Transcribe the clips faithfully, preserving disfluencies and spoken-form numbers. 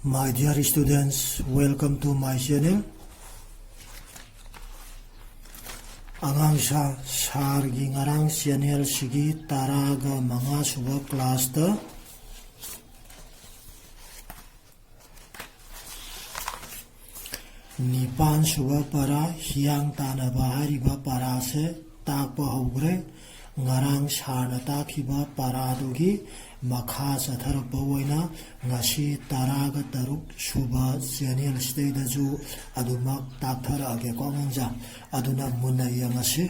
My dear students, welcome to my channel. ꯑꯉꯥꯡ ꯁꯥ ꯁꯥꯔꯒꯤ ꯉꯔꯥꯡ ꯆꯦꯅꯦꯜꯁꯤꯒꯤ ꯇꯔꯥꯒ ꯃꯉꯥ ꯁꯨꯕ ꯀ꯭ꯂꯥꯁꯇ ꯅꯤꯄꯥꯟ ꯁꯨꯕ ꯄꯔꯥ ꯍꯤꯌꯥꯡ ꯇꯥꯟꯅꯕ ꯍꯥꯏꯔꯤꯕ ꯄꯔꯥꯁꯦ ꯇꯥꯛꯄ ꯍꯧꯈ꯭ꯔꯦ꯫ ꯉꯔꯥꯡ ꯁꯥꯔꯅ ꯇꯥꯛꯈꯤꯕ ꯄꯔꯥꯗꯨꯒꯤ ꯃꯈꯥ ꯆꯠꯊꯔꯛꯄ ꯑꯣꯏꯅ ꯉꯁꯤ ꯇꯔꯥꯒ ꯇꯔꯨꯛ ꯁꯨꯕ ꯆꯦꯅꯦꯜꯁꯤꯗꯩꯗꯁꯨ ꯑꯗꯨꯃꯛ ꯇꯥꯛꯊꯔꯛꯑꯒꯦꯀꯣ ꯑꯉꯥꯡꯁꯥ꯫ ꯑꯗꯨꯅ ꯃꯨꯟꯅ ꯌꯦꯡꯉꯁꯤ꯫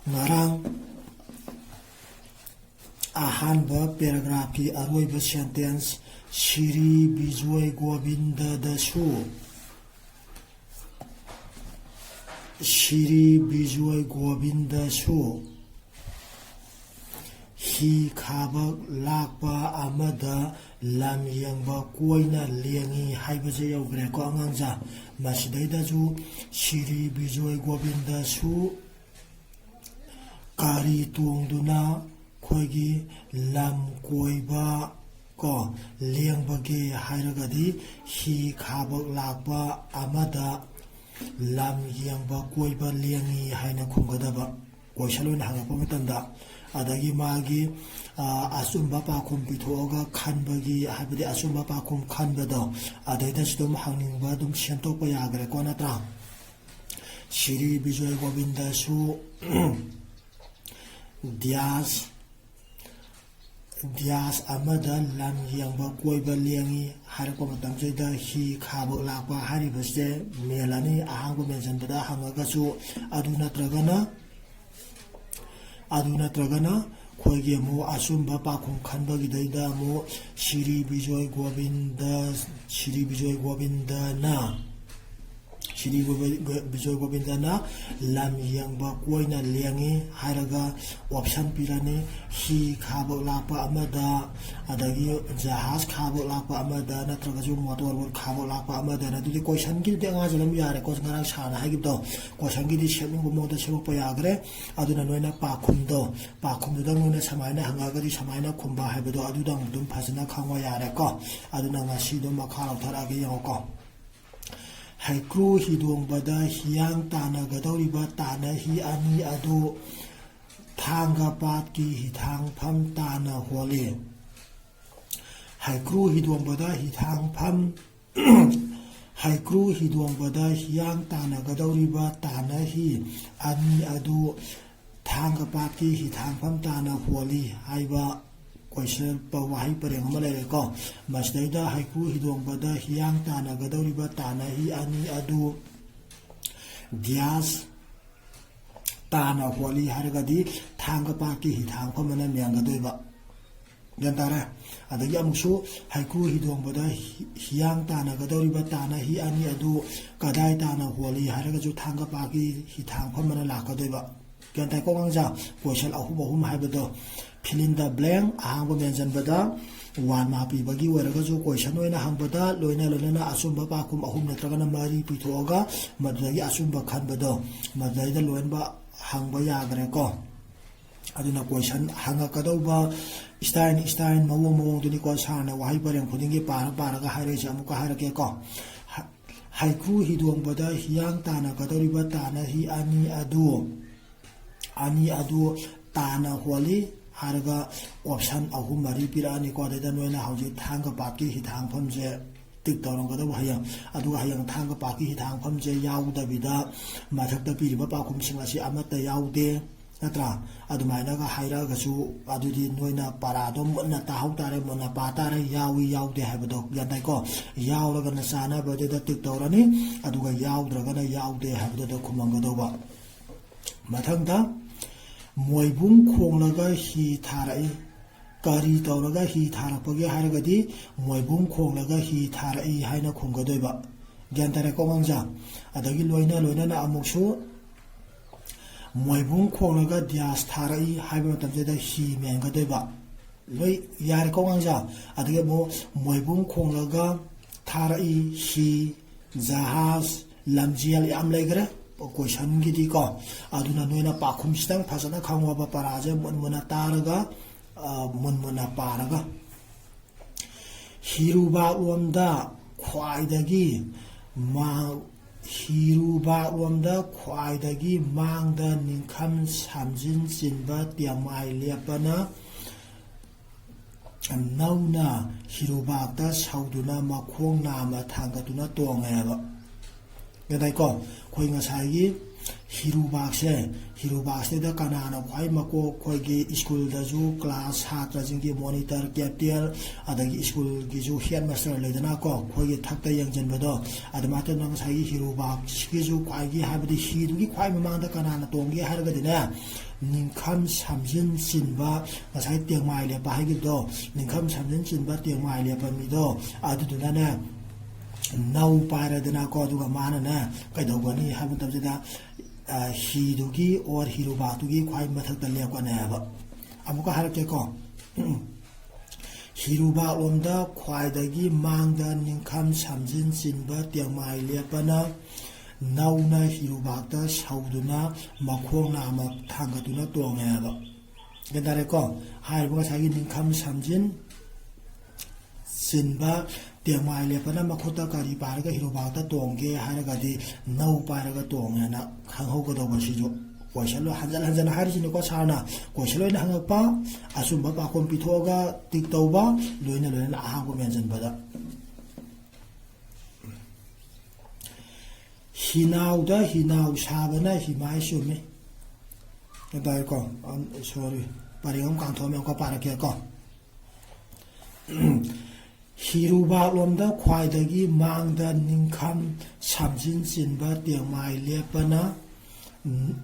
ꯉꯔꯥꯡ ꯑꯍꯥꯟꯕ ꯄꯦꯔꯥꯒ꯭ꯔꯥꯐꯀꯤ ꯑꯔꯣꯏꯕ ꯁꯦꯟꯇꯦꯟꯁ, ꯁꯤꯔꯤ ꯕꯤꯖꯣꯏ ꯒꯣꯕꯤꯟꯗꯗꯁꯨ, ꯁꯤꯔꯤ ꯕꯤꯖꯣꯏ ꯒꯣꯕꯤꯟꯗꯁꯨ ꯍꯤ ꯈꯥꯕ ꯂꯥꯛꯄ ꯑꯃꯗ ꯂꯝ ꯌꯦꯡꯕ ꯀꯣꯏꯅ ꯂꯦꯡꯉꯤ ꯍꯥꯏꯕꯁꯦ ꯌꯧꯈ꯭ꯔꯦꯀꯣ ꯑꯉꯥꯡꯁꯥ꯫ ꯃꯁꯤꯗꯩꯗꯁꯨ ꯁꯤꯔꯤ ꯕꯤꯖꯣꯏ ꯒꯣꯕꯤꯟꯗꯁꯨ ꯒꯥꯔꯤ ꯇꯣꯡꯗꯨꯅ ꯑꯩꯈꯣꯏꯒꯤ ꯂꯝ ꯀꯣꯏꯕ ꯀꯣ ꯂꯦꯡꯕꯒꯦ ꯍꯥꯏꯔꯒꯗꯤ ꯍꯤ ꯈꯥꯕ ꯂꯥꯛꯄ ꯑꯃꯗ ꯂꯝ ꯌꯦꯡꯕ ꯀꯣꯏꯕ ꯂꯦꯡꯉꯤ ꯍꯥꯏꯅ ꯈꯨꯝꯒꯗꯕ꯫ ꯀꯣꯏꯁꯟ ꯑꯣꯏꯅ ꯍꯪꯉꯛꯄ ꯃꯇꯝꯗ꯫ ꯑꯗꯒꯤ ꯃꯥꯒꯤ, ꯑ, ꯑꯆꯨꯝꯕ ꯄꯥꯎꯈꯨꯝ ꯄꯤꯊꯣꯛꯑꯒ ꯈꯟꯕꯒꯤ, ꯍꯥꯏꯕꯗꯤ ꯑꯆꯨꯝꯕ ꯄꯥꯎꯈꯨꯝ ꯈꯟꯕꯗꯣ, ꯑꯗꯩꯗꯁꯨ ꯑꯗꯨꯝ ꯍꯪꯅꯤꯡꯕ ꯑꯗꯨꯝ ꯁꯦꯝꯗꯣꯛꯄ ꯌꯥꯈ꯭ꯔꯦꯀꯣ, ꯅꯠꯇ꯭ꯔꯥ? ꯁꯤꯔꯤ ꯕꯤꯖꯣꯏ ꯒꯣꯕꯤꯟꯗꯁꯨ ꯗ꯭ꯌꯥꯁ, ꯗ꯭ꯌꯥꯁ ꯑꯃꯗ ꯂꯝ ꯌꯦꯡꯕ ꯀꯣꯏꯕ ꯂꯦꯡꯉꯤ ꯍꯥꯏꯔꯛꯄ ꯃꯇꯝꯁꯤꯗ ꯍꯤ ꯈꯥꯕ ꯂꯥꯛꯄ ꯍꯥꯏꯔꯤꯕꯁꯦ ꯃꯦꯜ ꯑꯅꯤ ꯑꯍꯥꯡꯕ ꯃꯦꯟꯁꯤꯟꯕꯗ ꯍꯪꯉꯒꯁꯨ ꯑꯗꯨ ꯅꯠꯇ꯭ꯔꯒꯅ ꯑꯗꯨ ꯅꯠꯇ꯭ꯔꯒꯅ ꯑꯩꯈꯣꯏꯒꯤ ꯑꯃꯨꯛ ꯑꯆꯨꯝꯕ ꯄꯥꯎꯈꯨꯝ ꯈꯟꯕꯒꯤꯗꯩꯗ ꯑꯃꯨꯛ ꯁꯤꯔꯤ ꯕꯤꯖꯣꯏ ꯒꯣꯕꯤꯟꯗ, ꯁꯤꯔꯤ ꯕꯤꯖꯣꯏ ꯒꯣꯕꯤꯟꯗꯅ, ꯁ꯭ꯔꯤ ꯒꯣꯕꯤ-, ꯒꯣ-, ꯕꯤꯖꯣꯏ ꯒꯣꯕꯤꯟꯗꯅ ꯂꯝ ꯌꯦꯡꯕ ꯀꯣꯏꯅ ꯂꯦꯡꯉꯤ ꯍꯥꯏꯔꯒ option ꯄꯤꯔꯅꯤ꯫ ꯍꯤ ꯈꯥꯕ ꯂꯥꯛꯄ ꯑꯃꯗ, ꯑꯗꯒꯤ ꯖꯍꯥꯖ ꯈꯥꯕ ꯂꯥꯛꯄ ꯑꯃꯗ, ꯅꯠꯇ꯭ꯔꯒꯁꯨ motor boat ꯈꯥꯕ ꯂꯥꯛꯄ ꯑꯃꯗꯅ꯫ ꯑꯗꯨꯗꯤ questionꯒꯤꯗꯤ ꯑꯉꯥꯡꯁꯦ ꯑꯗꯨꯝ ꯌꯥꯔꯦꯀꯣ, ꯉꯔꯥꯡ ꯁꯥꯔꯅ ꯍꯥꯏꯈꯤꯕꯗꯣ, questionꯒꯤꯗꯤ ꯁꯦꯝꯅꯤꯡꯕ ꯃꯑꯣꯡꯗ ꯁꯦꯝꯃꯛꯄ ꯌꯥꯈ꯭ꯔꯦ꯫ ꯑꯗꯨꯅ ꯅꯣꯏꯅ ꯄꯥꯈꯨꯝꯗꯣ, ꯄꯥꯈꯨꯝꯗꯨꯗ ꯅꯣꯏꯅ ꯁꯨꯃꯥꯏꯅ ꯍꯪꯉꯛꯑꯒꯗꯤ ꯁꯨꯃꯥꯏꯅ ꯈꯨꯝꯕ ꯍꯥꯏꯕꯗꯣ ꯑꯗꯨꯗꯪ ꯑꯗꯨꯝ ꯐꯖꯅ ꯈꯪꯉꯣ ꯌꯥꯔꯦꯀꯣ꯫ ꯑꯗꯨꯅ ꯉꯁꯤꯗꯣ ꯃꯈꯥ ꯂꯧꯊꯔꯛꯑꯒꯦ, ꯌꯦꯡꯉꯣꯀꯣ꯫ ꯍꯩꯀ꯭ꯔꯨ ꯍꯤꯗꯣꯡꯕꯗ ꯍꯤꯌꯥꯡ ꯇꯥꯟꯅꯒꯗꯧꯔꯤꯕ ꯇꯥꯟꯅ ꯍꯤ ꯑꯅꯤ ꯑꯗꯨ ꯊꯥꯡꯒ ꯄꯥꯠꯀꯤ ꯍꯤꯊꯥꯡꯐꯝ ꯇꯥꯟꯅ ꯍꯣꯜꯂꯤ꯫ ꯍꯩꯀ꯭ꯔꯨ ꯍꯤꯗꯣꯡꯕꯗ ꯍꯤꯊꯥꯡꯐꯝ, ꯍꯩꯀ꯭ꯔꯨ ꯍꯤꯗꯣꯡꯕꯗ ꯍꯤꯌꯥꯡ ꯇꯥꯟꯅꯒꯗꯧꯔꯤꯕ ꯇꯥꯟꯅ ꯍꯤ ꯑꯅꯤ ꯑꯗꯨ ꯊꯥꯡꯒ ꯄꯥꯠꯀꯤ ꯍꯤꯊꯥꯡꯐꯝ ꯇꯥꯟꯅ ꯍꯣꯜꯂꯤ ꯍꯥꯏꯕ question ꯄ-, ꯋꯥꯍꯩ ꯄꯔꯦꯡ ꯑꯃ ꯂꯩꯔꯦꯀꯣ꯫ ꯃꯁꯤꯗꯩꯗ ꯍꯩꯀ꯭ꯔꯨ ꯍꯤꯗꯣꯡꯕꯗ ꯍꯤꯌꯥꯡ ꯇꯥꯟꯅꯒꯗꯧꯔꯤꯕ ꯇꯥꯟꯅ ꯍꯤ ꯑꯅꯤ ꯑꯗꯨ ꯗ꯭ꯌꯥꯁ ꯇꯥꯟꯅ ꯍꯣꯜꯂꯤ ꯍꯥꯏꯔꯒꯗꯤ ꯊꯥꯡꯒ ꯄꯥꯠꯀꯤ ꯍꯤꯊꯥꯡꯐꯝ ꯑꯃꯅ ꯃꯦꯟꯒꯗꯣꯏꯕ꯫ ꯒ꯭ꯌꯥꯟ ꯇꯥꯔꯦ? ꯑꯗꯒꯤ ꯑꯃꯨꯛꯁꯨ ꯍꯩꯀ꯭ꯔꯨ ꯍꯤꯗꯣꯡꯕꯗ ꯍꯤ-, ꯍꯤꯌꯥꯡ ꯇꯥꯟꯅꯒꯗꯧꯔꯤꯕ ꯇꯥꯟꯅ ꯍꯤ ꯑꯅꯤ ꯑꯗꯨ ꯀꯗꯥꯏ ꯇꯥꯟꯅ ꯍꯣꯜꯂꯤ ꯍꯥꯏꯔꯒꯁꯨ ꯊꯥꯡꯒ ꯄꯥꯠꯀꯤ ꯍꯤꯊꯥꯡꯐꯝ ꯑꯃꯅ ꯂꯥꯛꯀꯗꯣꯏꯕ꯫ ꯒ꯭ꯌꯥꯟ ꯇꯥꯏꯀꯣ ꯑꯉꯥꯡꯁꯥ? Question ꯑꯍꯨꯝ ꯑꯍꯨꯝ ꯍꯥꯏꯕꯗꯣ, fill in the blank, ꯑꯍꯥꯡꯕ ꯃꯦꯟꯁꯤꯟꯕꯗ one mark ꯄꯤꯕꯒꯤ ꯑꯣꯏꯔꯒꯁꯨ question ꯑꯣꯏꯅ ꯍꯪꯕꯗ ꯂꯣꯏꯅ ꯂꯣꯏꯅꯅ ꯑꯆꯨꯝꯕ ꯄꯥꯈꯨꯝ ꯑꯍꯨꯝ ꯅꯠꯇ꯭ꯔꯒꯅ ꯃꯔꯤ ꯄꯤꯊꯣꯛꯑꯒ ꯃꯗꯨꯗꯒꯤ ꯑꯆꯨꯝꯕ ꯈꯟꯕꯗꯣ, ꯃꯗꯨꯗꯩꯗ ꯂꯣꯏꯅꯃꯛ ꯍꯪꯕ ꯌꯥꯈ꯭ꯔꯦꯀꯣ꯫ ꯑꯗꯨꯅ question ꯍꯪꯉꯛꯀꯗꯧꯕ style style, ꯃꯑꯣꯡ ꯃꯑꯣꯡꯗꯨꯅꯤꯀꯣ ꯁꯥꯔꯅ ꯋꯥꯍꯩ ꯄꯔꯦꯡ ꯈꯨꯗꯤꯡꯒꯤ ꯄꯥꯔ ꯄꯥꯔꯒ ꯍꯥꯏꯔꯛꯏꯁꯦ꯫ ꯑꯃꯨꯛꯀ ꯍꯥꯏꯔꯛꯀꯦꯀꯣ꯫ ꯍ-, ꯍꯩꯀ꯭ꯔꯨ ꯍꯤꯗꯣꯡꯕꯗ ꯍꯤꯌꯥꯡ ꯇꯥꯟꯅꯒꯗꯧꯔꯤꯕ ꯇꯥꯟꯅ ꯍꯤ ꯑꯅꯤ ꯑꯗꯨ, ꯑꯅꯤ ꯑꯗꯨ ꯇꯥꯟꯅ ꯍꯣꯜꯂꯤ ꯍꯥꯏꯔꯒ option ꯑꯍꯨꯝ ꯃꯔꯤ ꯄꯤꯔꯛꯑꯅꯤꯀꯣ꯫ ꯑꯗꯩꯗ ꯅꯣꯏꯅ ꯍꯧꯖꯤꯛ ꯊꯥꯡꯒ ꯄꯥꯠꯀꯤ ꯍꯤꯊꯥꯡꯐꯝꯁꯦ tick ꯇꯧꯔꯝꯒꯗꯧꯕ ꯍꯌꯦꯡ꯫ ꯑꯗꯨꯒ ꯍꯌꯦꯡ ꯊꯥꯡꯒ ꯄꯥꯠꯀꯤ ꯍꯤꯊꯥꯡꯐꯝꯁꯦ ꯌꯥꯎꯗꯕꯤꯗ ꯃꯊꯛꯇ ꯄꯤꯔꯤꯕ ꯄꯥꯎꯈꯨꯝꯁꯤꯡ ꯑꯁꯤ ꯑꯃꯠꯇ ꯌꯥꯎꯗꯦ, ꯅꯠꯇ꯭ꯔꯥ? ꯑꯗꯨꯃꯥꯏꯅꯒ ꯍꯥꯏꯔꯛꯑꯒꯁꯨ ꯑꯗꯨꯗꯤ ꯅꯣꯏꯅ ꯄꯔꯥꯗꯣ ꯃꯨꯟꯅ ꯇꯥꯍꯧ ꯇꯥꯔꯦ, ꯃꯨꯟꯅ ꯄꯥ ꯇꯥꯔꯦ, ꯌꯥꯎꯏ ꯌꯥꯎꯗꯦ ꯍꯥꯏꯕꯗꯣ꯫ ꯒ꯭ꯌꯥꯟ ꯇꯥꯏꯀꯣ? ꯌꯥꯎꯔꯒꯅ ꯆꯥꯅꯕꯗꯨꯗ tick ꯇꯧꯔꯅꯤ, ꯑꯗꯨꯒ ꯌꯥꯎꯗ꯭ꯔꯒꯅ ꯌꯥꯎꯗꯦ ꯍꯥꯏꯕꯗꯨꯗ ꯈꯨꯝꯃꯝꯒꯗꯧꯕ꯫ ꯃꯊꯪꯗ, ꯃꯣꯏꯕꯨꯡ ꯈꯣꯡꯂꯒ ꯍꯤ ꯊꯥꯔꯛꯏ꯫ ꯀꯔꯤ ꯇꯧꯔꯒ ꯍꯤ ꯊꯥꯔꯛꯄꯒꯦ ꯍꯥꯏꯔꯒꯗꯤ, ꯃꯣꯏꯕꯨꯡ ꯈꯣꯡꯂꯒ ꯍꯤ ꯊꯥꯔꯛꯏ ꯍꯥꯏꯅ ꯈꯨꯝꯒꯗꯣꯏꯕ꯫ ꯒ꯭ꯌꯥꯟ ꯇꯥꯔꯦꯀꯣ ꯑꯉꯥꯡꯁꯥ? ꯑꯗꯒꯤ ꯂꯣꯏꯅ ꯂꯣꯏꯅꯅ ꯑꯃꯨꯛꯁꯨ ꯃꯣꯏꯕꯨꯡ ꯈꯣꯡꯂꯒ ꯗ꯭ꯌꯥꯁ ꯊꯥꯔꯛꯏ ꯍꯥꯏꯕ ꯃꯇꯝꯁꯤꯗ ꯍꯤ ꯃꯦꯟꯒꯗꯣꯏꯕ꯫ ꯂꯣꯏ ꯌꯥꯔꯦꯀꯣ ꯑꯉꯥꯡꯁꯥ? ꯑꯗꯒꯤ ꯑꯃꯨꯛ ꯃꯣꯏꯕꯨꯡ ꯈꯣꯡꯂꯒ ꯊꯥꯔꯛꯏ ꯍꯤ, ꯖꯍꯥꯖ, ꯂꯝꯖꯦꯜ ꯌꯥꯝ ꯂꯩꯈ꯭ꯔꯦ ꯀꯣꯏꯁꯟꯒꯤꯗꯤꯀꯣ꯫ ꯑꯗꯨꯅ ꯅꯣꯏꯅ ꯄꯥꯈꯨꯝꯁꯤꯇꯪ ꯐꯖꯅ ꯈꯪꯉꯣꯕ, ꯄꯔꯥꯁꯦ ꯃꯨꯟ ꯃꯨꯟꯅ ꯇꯥꯔꯒ, ꯑ, ꯃꯨꯟ ꯃꯨꯟꯅ ꯄꯥꯔꯒ꯫ ꯍꯤꯔꯨꯕꯥꯛꯂꯣꯝꯗ ꯈ꯭ꯋꯥꯏꯗꯒꯤ ꯃꯥ-, ꯍꯤꯔꯨꯕꯥꯛꯂꯣꯝꯗ ꯈ꯭ꯋꯥꯏꯗꯒꯤ ꯃꯥꯡꯗ ꯅꯤꯡꯈꯝ ꯁꯥꯝꯖꯤꯟ ꯆꯤꯟꯕ ꯇꯦꯡꯃꯥꯏ ꯂꯦꯞꯄꯅ ꯅꯧꯅ ꯍꯤꯔꯨꯕꯥꯛꯇ ꯁꯧꯗꯨꯅ ꯃꯈꯣꯡ ꯅꯥꯝꯃ ꯊꯥꯡꯒꯠꯇꯨꯅ ꯇꯣꯡꯉꯦꯕ꯫ ꯒ꯭ꯌꯥꯟ ꯇꯥꯏꯀꯣ? ꯑꯩꯈꯣꯏ ꯉꯁꯥꯏꯒꯤ ꯍꯤꯔꯨꯕꯥꯛꯁꯦ, ꯍꯤꯔꯨꯕꯥꯛꯁꯤꯗ ꯀꯅꯥꯅ ꯈ꯭ꯋꯥꯏ ꯃꯀꯣꯛ? ꯑꯩꯈꯣꯏꯒꯤ ꯁ꯭ꯀꯨꯜꯗꯁꯨ ꯀ꯭ꯂꯥꯁ ꯁꯥꯇ꯭ꯔꯁꯤꯡꯒꯤ ꯃꯣꯅꯤꯇꯔ, ꯀꯦꯞꯇꯦꯟ, ꯑꯗꯒꯤ ꯁ꯭ꯀꯨꯜꯒꯤꯁꯨ ꯍꯦꯠ ꯃꯥꯁꯇꯔ ꯂꯩꯗꯅꯀꯣ, ꯑꯩꯈꯣꯏꯒꯤ ꯊꯛꯇ ꯌꯦꯡꯁꯤꯟꯕꯗꯣ꯫ ꯑꯗꯨꯃꯥꯏꯅ ꯇꯧꯗꯅ ꯉꯁꯥꯏꯒꯤ ꯍꯤꯔꯨꯕꯥꯛꯁꯤꯒꯤꯁꯨ ꯈ꯭ꯋꯥꯏꯒꯤ, ꯍꯥꯏꯕꯗꯤ ꯍꯤꯗꯨꯒꯤ ꯈ꯭ꯋꯥꯏ ꯃꯃꯥꯡꯗ ꯀꯅꯥꯅ ꯇꯣꯡꯒꯦ ꯍꯥꯏꯔꯒꯗꯤꯅꯦ, ꯅꯤꯡꯈꯝ ꯁꯥꯝꯖꯤꯟ ꯆꯤꯟꯕ, ꯉꯁꯥꯏ ꯇꯦꯡꯃꯥꯏ ꯂꯦꯞꯄ ꯍꯥꯏꯈꯤꯕꯗꯣ, ꯅꯤꯡꯈꯝ ꯁꯥꯝꯖꯤꯟ ꯆꯤꯟꯕ ꯇꯦꯡꯃꯥꯏ ꯂꯦꯞꯄ ꯃꯤꯗꯣ, ꯑꯗꯨꯗꯨꯅꯅꯦ ꯅꯧ ꯄꯥꯏꯔꯦꯗꯅꯀꯣ, ꯑꯗꯨꯒ ꯃꯥꯅꯅꯦ ꯀꯩꯗꯧꯒꯅꯤ ꯍꯥꯏꯕ ꯃꯇꯝꯁꯤꯗ, ꯑ, ꯍꯤꯗꯨꯒꯤ ꯑꯣꯔ ꯍꯤꯔꯨꯕꯥꯛꯇꯨꯒꯤ ꯈ꯭ꯋꯥꯏ ꯃꯊꯛꯇ ꯂꯦꯞꯀꯅꯦꯕ꯫ ꯑꯃꯨꯛꯀ ꯍꯥꯏꯔꯛꯀꯦꯀꯣ꯫ ꯍꯤꯔꯨꯕꯥꯛꯂꯣꯝꯗ ꯈ꯭ꯋꯥꯏꯗꯒꯤ ꯃꯥꯡꯗ ꯅꯤꯡꯈꯝ ꯁꯥꯝꯖꯤꯟ ꯆꯤꯟꯕ ꯇꯦꯡꯃꯥꯏ ꯂꯦꯞꯄꯅ ꯅꯧꯅ ꯍꯤꯔꯨꯕꯥꯛꯇ ꯁꯧꯗꯨꯅ ꯃꯈꯣꯡ ꯅꯥꯝꯃ ꯊꯥꯡꯒꯠꯇꯨꯅ ꯇꯣꯡꯉꯦꯕ꯫ ꯒ꯭ꯌꯥꯟ ꯇꯥꯔꯦꯀꯣ? ꯍꯥꯏꯔꯤꯕ ꯉꯁꯥꯏꯒꯤ ꯅꯤꯡꯈꯝ ꯁꯥꯝꯖꯤꯟ ꯆꯤꯟꯕ ꯇꯦꯡꯃꯥꯏ ꯂꯦꯞꯄꯅ ꯃꯈꯨꯠꯇ ꯀꯔꯤ ꯄꯥꯏꯔꯒ ꯍꯤꯔꯨꯕꯥꯛꯇ ꯇꯣꯡꯒꯦ ꯍꯥꯏꯔꯒꯗꯤ ꯅꯧ ꯄꯥꯏꯔꯒ ꯇꯣꯡꯉꯦꯅ ꯈꯪꯍꯧꯒꯗꯧꯕ꯫ ꯁꯤꯁꯨ ꯀꯣꯏꯁꯟ ꯂꯣꯏ ꯍꯟꯖꯟ ꯍꯟꯖꯟꯅ ꯍꯥꯏꯔꯤꯁꯤꯅꯤꯀꯣ ꯁꯥꯔꯅ꯫ ꯀꯣꯏꯁꯟ ꯂꯣꯏꯅ ꯍꯪꯉꯛꯄ, ꯑꯆꯨꯝꯕ ꯄꯥꯎꯈꯨꯝ ꯄꯤꯊꯣꯛꯑꯒ ꯇꯤꯛ ꯇꯧꯕ, ꯂꯣꯏꯅ ꯂꯣꯏꯅꯅ ꯑꯍꯥꯡꯕ ꯃꯦꯟꯁꯤꯟꯕꯗ꯫ ꯍꯤꯅꯥꯎꯗ ꯍꯤꯅꯥꯎ ꯁꯥꯕꯅ ꯍꯤꯃꯥꯏ ꯆꯨꯝꯃꯤ꯫ ꯇꯥꯏꯀꯣ? ꯑꯝ, ꯁꯣꯔꯤ, ꯄꯔꯦꯡ ꯑꯃ ꯀꯥꯡꯊꯣꯛꯑꯝꯃꯦ, ꯑꯃꯨꯛꯀ ꯄꯥꯔꯛꯀꯦꯀꯣ꯫ ꯍꯤꯔꯨꯕꯥꯛꯂꯣꯝꯗ ꯈ꯭ꯋꯥꯏꯗꯒꯤ ꯃꯥꯡꯗ ꯅꯤꯡꯈꯝ ꯁꯥꯝꯖꯤꯟ ꯆꯤꯟꯕ ꯇꯦꯡꯃꯥꯏ ꯂꯦꯞꯄꯅ ꯅ-,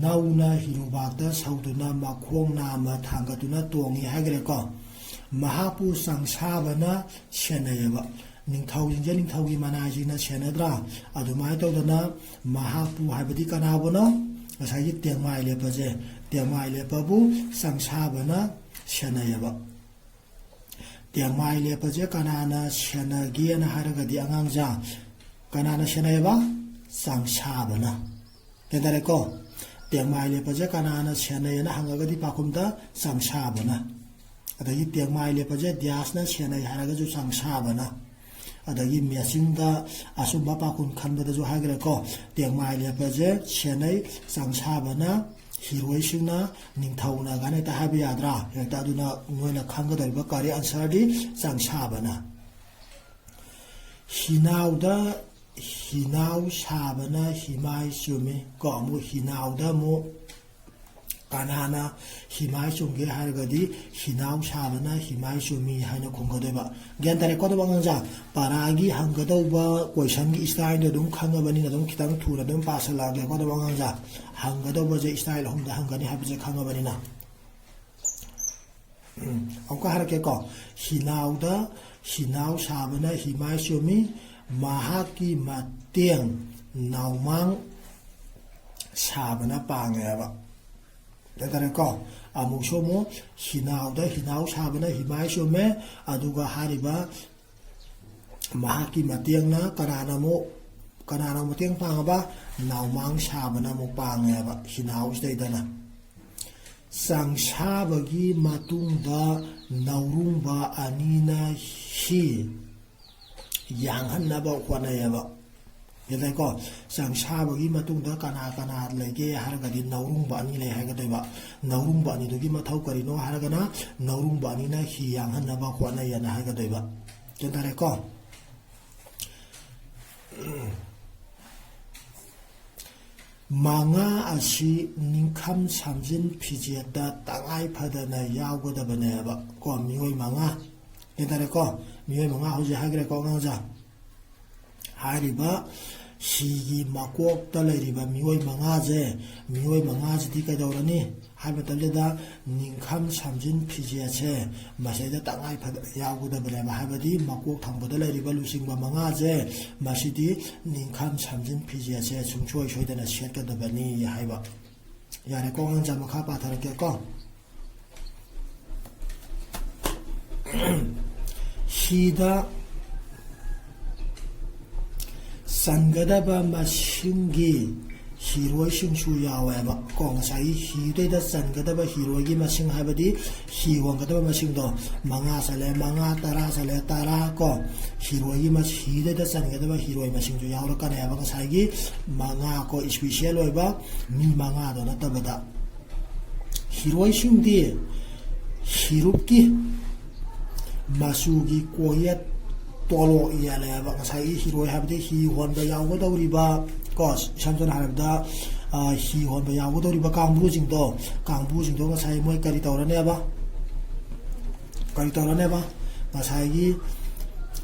ꯅꯧꯅ ꯍꯤꯔꯨꯕꯥꯛꯇ ꯁꯧꯗꯨꯅ ꯃꯈꯣꯡ ꯅꯥꯝꯃ ꯊꯥꯡꯒꯠꯇꯨꯅ ꯇꯣꯡꯉꯤ ꯍꯥꯏꯈ꯭ꯔꯦꯀꯣ꯫ ꯃꯍꯥꯛꯄꯨ ꯆꯪꯁꯥꯕꯅ ꯁꯦꯟꯅꯩꯌꯦꯕ꯫ ꯅꯤꯡꯊꯧꯁꯤꯡꯁꯦ ꯅꯤꯡꯊꯧꯒꯤ ꯃꯅꯥꯏꯁꯤꯡꯅ ꯁꯦꯟꯅꯗ꯭ꯔꯥ? ꯑꯗꯨꯃꯥꯏꯅ ꯇꯧꯗꯅ ꯃꯍꯥꯛꯄꯨ ꯍꯥꯏꯕꯗꯤ ꯀꯅꯥꯕꯨꯅꯣ? ꯉꯁꯥꯏꯒꯤ ꯇꯦꯡꯃꯥꯏ ꯂꯦꯞꯄꯁꯦ, ꯇꯦꯡꯃꯥꯏ ꯂꯦꯞꯄꯕꯨ ꯆꯪꯁꯥꯕꯅ ꯁꯦꯟꯅꯩꯌꯦꯕ꯫ ꯇꯦꯡꯃꯥꯏ ꯂꯦꯞꯄꯁꯦ ꯀꯅꯥꯅ ꯁꯦꯟꯅꯒꯦꯅ ꯍꯥꯏꯔꯒꯗꯤ ꯑꯉꯥꯡꯖꯥ, ꯀꯅꯥꯅ ꯁꯦꯟꯅꯩꯌꯦꯕ? ꯆꯪꯁꯥꯕꯅ꯫ ꯒ꯭ꯌꯥꯟ ꯇꯥꯔꯦꯀꯣ? ꯇꯦꯡꯃꯥꯏ ꯂꯦꯞꯄꯁꯦ ꯀꯅꯥꯅ ꯁꯦꯟꯅꯩꯌꯦꯅ ꯍꯪꯉꯒꯗꯤ ꯄꯥꯎꯈꯨꯝꯗ ꯆꯪꯁꯥꯕꯅ꯫ ꯑꯗꯒꯤ ꯇꯦꯡꯃꯥꯏ ꯂꯦꯞꯄꯁꯦ ꯗ꯭ꯌꯥꯁꯅ ꯁꯦꯟꯅꯩ ꯍꯥꯏꯔꯒꯁꯨ ꯆꯪꯁꯥꯕꯅ꯫ ꯑꯗꯒꯤ ꯃꯦꯆꯤꯟꯗ ꯑꯆꯨꯝꯕ ꯄꯥꯎꯈꯨꯝ ꯈꯟꯕꯗꯁꯨ ꯍꯥꯏꯈ꯭ꯔꯦꯀꯣ, ꯇꯦꯡꯃꯥꯏ ꯂꯦꯞꯄꯁꯦ ꯁꯦꯟꯅꯩ, ꯆꯪꯁꯥꯕꯅ, ꯍꯤꯔꯣꯏꯁꯤꯡꯅ, ꯅꯤꯡꯊꯧꯅ ꯀꯥꯏꯅ ꯍꯦꯛꯇ ꯍꯥꯏꯕ ꯌꯥꯗ꯭ꯔꯥ? ꯍꯦꯛꯇ ꯑꯗꯨꯅ ꯅꯣꯏꯅ ꯈꯪꯒꯗꯧꯔꯤꯕ correct answer ꯗꯤ ꯆꯪꯁꯥꯕꯅ꯫ ꯍꯤꯅꯥꯎꯗ ꯍꯤꯅꯥꯎ ꯁꯥꯕꯅ ꯍꯤꯃꯥꯏ ꯆꯨꯝꯃꯤ꯫ ꯀꯣ, ꯑꯃꯨꯛ ꯍꯤꯅꯥꯎꯗ ꯑꯃꯨꯛ ꯀꯅꯥꯅ ꯍꯤꯃꯥꯏ ꯆꯨꯝꯒꯦ ꯍꯥꯏꯔꯒꯗꯤ ꯍꯤꯅꯥꯎ ꯁꯥꯕꯅ ꯍꯤꯃꯥꯏ ꯆꯨꯝꯃꯤ ꯍꯥꯏꯅ ꯈꯨꯝꯒꯗꯣꯏꯕ꯫ ꯒ꯭ꯌꯥꯟ ꯇꯥꯔꯦꯀꯣ? ꯑꯗꯨꯝ ꯑꯉꯥꯡꯖꯥ, ꯄꯔꯥꯒꯤ ꯍꯪꯒꯗꯧꯕ question ꯒꯤ style ꯗꯣ ꯑꯗꯨꯝ ꯈꯪꯉꯕꯅꯤꯅ ꯑꯗꯨꯝ ꯈꯤꯇꯪ ꯊꯨꯅ ꯑꯗꯨꯝ ꯄꯥꯁꯜꯂꯛꯑꯒꯦꯀꯣ꯫ ꯑꯗꯨꯝ ꯑꯉꯥꯡꯖꯥ, ꯍꯪꯒꯗꯧꯕꯁꯦ style ꯑꯍꯨꯝꯗ ꯍꯪꯒꯅꯤ ꯍꯥꯏꯕꯁꯦ ꯈꯪꯉꯕꯅꯤꯅ꯫ ꯎꯝ, ꯑꯃꯨꯛꯀ ꯍꯥꯏꯔꯛꯀꯦꯀꯣ꯫ ꯍꯤꯅꯥꯎꯗ ꯍꯤꯅꯥꯎ ꯁꯥꯕꯅ ꯍꯤꯃꯥꯏ ꯆꯨꯝꯃꯤ, ꯃꯍꯥꯛꯀꯤ ꯃꯇꯦꯡ ꯅꯥꯎꯃꯥꯡ ꯁꯥꯕꯅ ꯄꯥꯡꯉꯦꯕ꯫ ꯒ꯭ꯌꯥꯟ ꯇꯥꯔꯦꯀꯣ? ꯑꯃꯨꯛꯁꯨ ꯑꯃꯨꯛ ꯍꯤꯅꯥꯎꯗ ꯍꯤꯅꯥꯎ ꯁꯥꯕꯅ ꯍꯤꯃꯥꯏ ꯆꯨꯝꯃꯦ, ꯑꯗꯨꯒ ꯍꯥꯏꯔꯤꯕ ꯃꯍꯥꯛꯀꯤ ꯃꯇꯦꯡꯅ ꯀꯅꯥꯅ ꯑꯃꯨꯛ, ꯀꯅꯥꯅ ꯃꯇꯦꯡ ꯄꯥꯡꯉꯕ? ꯅꯥꯎꯃꯥꯡ ꯁꯥꯕꯅ ꯑꯃꯨꯛ ꯄꯥꯡꯉꯦꯕ ꯍꯤꯅꯥꯎꯁꯤꯗꯩꯗꯅ꯫ ꯆꯪꯁꯥꯕꯒꯤ ꯃꯇꯨꯡꯗ ꯅꯧꯔꯨꯡꯕ ꯑꯅꯤꯅ ꯍꯤ ꯌꯥꯡꯍꯟꯅꯕ ꯍꯣꯠꯅꯩꯌꯦꯕ꯫ ꯒ꯭ꯌꯥꯟ ꯇꯥꯏꯀꯣ? ꯆꯪꯁꯥꯕꯒꯤ ꯃꯇꯨꯡꯗ ꯀꯅꯥ ꯀꯅꯥ ꯂꯩꯒꯦ ꯍꯥꯏꯔꯒꯗꯤ ꯅꯧꯔꯨꯡꯕ ꯑꯅꯤ ꯂꯩ ꯍꯥꯏꯒꯗꯣꯏꯕ꯫ ꯅꯧꯔꯨꯡꯕ ꯑꯅꯤꯗꯨꯒꯤ ꯃꯊꯧ ꯀꯔꯤꯅꯣ ꯍꯥꯏꯔꯒꯅ ꯅꯧꯔꯨꯡꯕ ꯑꯅꯤꯅ ꯍꯤ ꯌꯥꯡꯍꯟꯅꯕ ꯍꯣꯠꯅꯩꯌꯦꯅ ꯍꯥꯏꯒꯗꯣꯏꯕ꯫ ꯒ꯭ꯌꯥꯟ ꯇꯥꯔꯦꯀꯣ? ꯃꯉꯥ ꯑꯁꯤ ꯅꯤꯡꯈꯝ ꯁꯝꯖꯤꯟ ꯐꯤꯖꯦꯠꯇ ꯇꯉꯥꯏ ꯐꯗꯅ ꯌꯥꯎꯒꯗꯕꯅꯦꯕ꯫ ꯀꯣ, ꯃꯤꯑꯣꯏ ꯃꯉꯥ꯫ ꯒ꯭ꯌꯥꯟ ꯇꯥꯔꯦꯀꯣ? ꯃꯤꯑꯣꯏ ꯃꯉꯥ ꯍꯧꯖꯤꯛ ꯍꯥꯏꯈ꯭ꯔꯦꯀꯣ ꯑꯉꯥꯡꯁꯦ꯫ ꯍꯥꯏꯔꯤꯕ ꯍꯤꯒꯤ ꯃꯀꯣꯛꯇ ꯂꯩꯔꯤꯕ ꯃꯤꯑꯣꯏ ꯃꯉꯥꯁꯦ, ꯃꯤꯑꯣꯏ ꯃꯉꯥꯁꯤꯗꯤ ꯀꯩꯗꯧꯔꯅꯤ ꯍꯥꯏꯕ ꯃꯇꯝꯁꯤꯗ, ꯅꯤꯡꯈꯝ, ꯁꯝꯖꯤꯟ, ꯐꯤꯖꯦꯠꯁꯦ ꯃꯁꯤꯗ ꯇꯉꯥꯏ ꯐꯗꯅ ꯌꯥꯎꯒꯗꯕꯅꯦꯕ꯫ ꯍꯥꯏꯕꯗꯤ ꯃꯀꯣꯛ ꯊꯪꯕꯗ ꯂꯩꯔꯤꯕ ꯂꯨꯆꯤꯡꯕ ꯃꯉꯥꯁꯦ, ꯃꯁꯤꯗꯤ ꯅꯤꯡꯈꯝ, ꯁꯝꯖꯤꯟ, ꯐꯤꯖꯦꯠꯁꯦ ꯁꯨꯡꯁꯣꯏ ꯁꯣꯏꯗꯅ ꯁꯦꯠꯀꯗꯕꯅꯤ ꯍꯥꯏꯕ꯫ ꯌꯥꯔꯦꯀꯣ, ꯑꯉꯥꯡꯁꯥ, ꯃꯈꯥ ꯄꯥꯊꯔꯛꯀꯦꯀꯣ꯫ ꯍꯤꯗ ꯆꯟꯒꯗꯕ ꯃꯁꯤꯡꯒꯤ ꯍꯤꯔꯣꯏꯁꯤꯡꯁꯨ ꯌꯥꯎꯋꯦꯕ ꯀꯣ꯫ ꯉꯁꯥꯏꯒꯤ ꯍꯤꯗꯩꯗ ꯆꯟꯒꯗꯕ ꯍꯤꯔꯣꯏꯒꯤ ꯃꯁꯤꯡ, ꯍꯥꯏꯕꯗꯤ ꯍꯤ ꯍꯣꯟꯒꯗꯕ ꯃꯁꯤꯡꯗꯣ, ꯃꯉꯥ ꯆꯠꯂꯦ, ꯃꯉꯥ, ꯇꯔꯥ ꯆꯠꯂꯦ, ꯇꯔꯥ ꯀꯣ꯫ ꯍꯤꯔꯣꯏꯒꯤ ꯃꯁ-, ꯍꯤꯗꯩꯗ ꯆꯟꯒꯗꯕ ꯍꯤꯔꯣꯏ ꯃꯁꯤꯡꯁꯨ ꯌꯥꯎꯔꯛꯀꯅꯦꯕ꯫ ꯉꯁꯥꯏꯒꯤ ꯃꯉꯥ ꯀꯣ, special ꯑꯣꯏꯕ ꯃꯤ ꯃꯉꯥꯗꯣ ꯅꯠꯇꯕꯗ꯫ ꯍꯤꯔꯣꯏꯁꯤꯡꯗꯤ ꯍꯤꯔꯨꯛꯀꯤ ꯃꯆꯨꯒꯤ ꯀꯣꯌꯦꯠ ꯇꯣꯂꯣꯛ ꯌꯦꯠꯂꯦꯕ꯫ ꯉꯁꯥꯏꯒꯤ ꯍꯤꯔꯣꯏ ꯍꯥꯏꯕꯗꯤ ꯍꯤ ꯍꯣꯟꯕ ꯌꯥꯎꯒꯗꯧꯔꯤꯕ ꯀꯣ, ꯏꯁꯝ ꯁꯝꯅ ꯍꯥꯏꯔꯕꯗ, ꯑ, ꯍꯤ ꯍꯣꯟꯕ ꯌꯥꯎꯒꯗꯧꯔꯤꯕ ꯀꯥꯡꯕꯨꯁꯤꯡꯗꯣ, ꯀꯥꯡꯕꯨꯁꯤꯡꯗꯣ ꯉꯁꯥꯏ ꯃꯣꯏ ꯀꯔꯤ ꯇꯧꯔꯅꯦꯕ? ꯀꯔꯤ ꯇꯧꯔꯅꯦꯕ? ꯉꯁꯥꯏꯒꯤ